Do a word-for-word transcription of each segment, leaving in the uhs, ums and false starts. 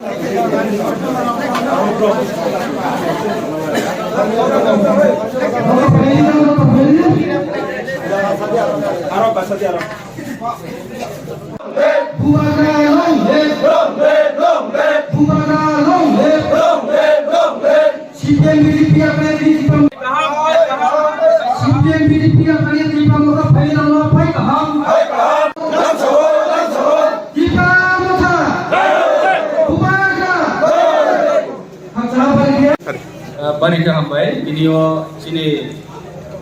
Bubagra long live! Bubagra long live! C P M B J P apne Tripura, C P M B J P apne Tripura motha phailai rok no phai kaham. Tripura motha. Bubagra. Hakcha bari dia. Ah, bari kaham bai, bini o chini,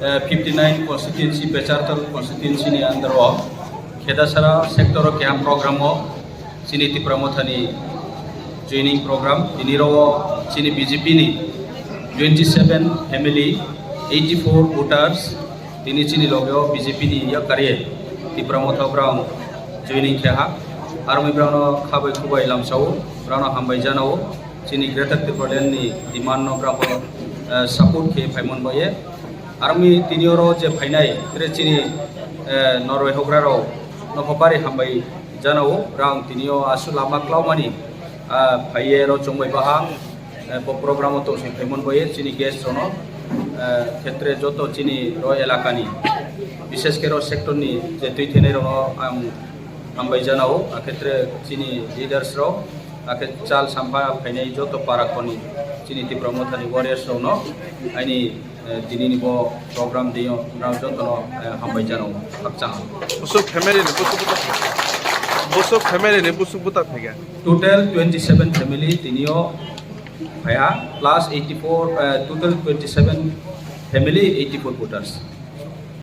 eh, fifty nine constituency, Pecharthal constituency ni under o, Khedasara sector o keham program o, chini Tipra Mothani joining program, tini ro chini B J P ni twenty seven family, eighty four voters, tini chini loge o B J P ni yakarwi Tipra Motha brang joining khe ha. Aroni brang no khabai khubai lamsao, brang no hambai janao, chini Greater Tipraland ni demand no brang bo, eh, support khe phaimon baye. Aroni tini oro je phainai, tre chini, eh, Norway hogra rok no kho bari hambai janao, brang tini o asu lama klaumani, ah, phaiye ro chongbai baha, eh, bo program o tongsi phaimon boye chini guest rono, eh, khetre joto chini ro elakani, bishesh khe ro sector ni je twi thenai rono ang hambai janao, a khetre chini leaders rok, a khe chal sampha phainai joto para khoni chini Tipra Mothani warriors rokno aini, eh, tinini bo program deyo, brang jotono, eh, hambai janao, hakchang. Busuk family ni busuk buta phaikha. Busuk family ni busuk buta phaikha. Total twenty seven family tinio phaiha, plus eighty four, eh, total twenty seven family, eighty four voters.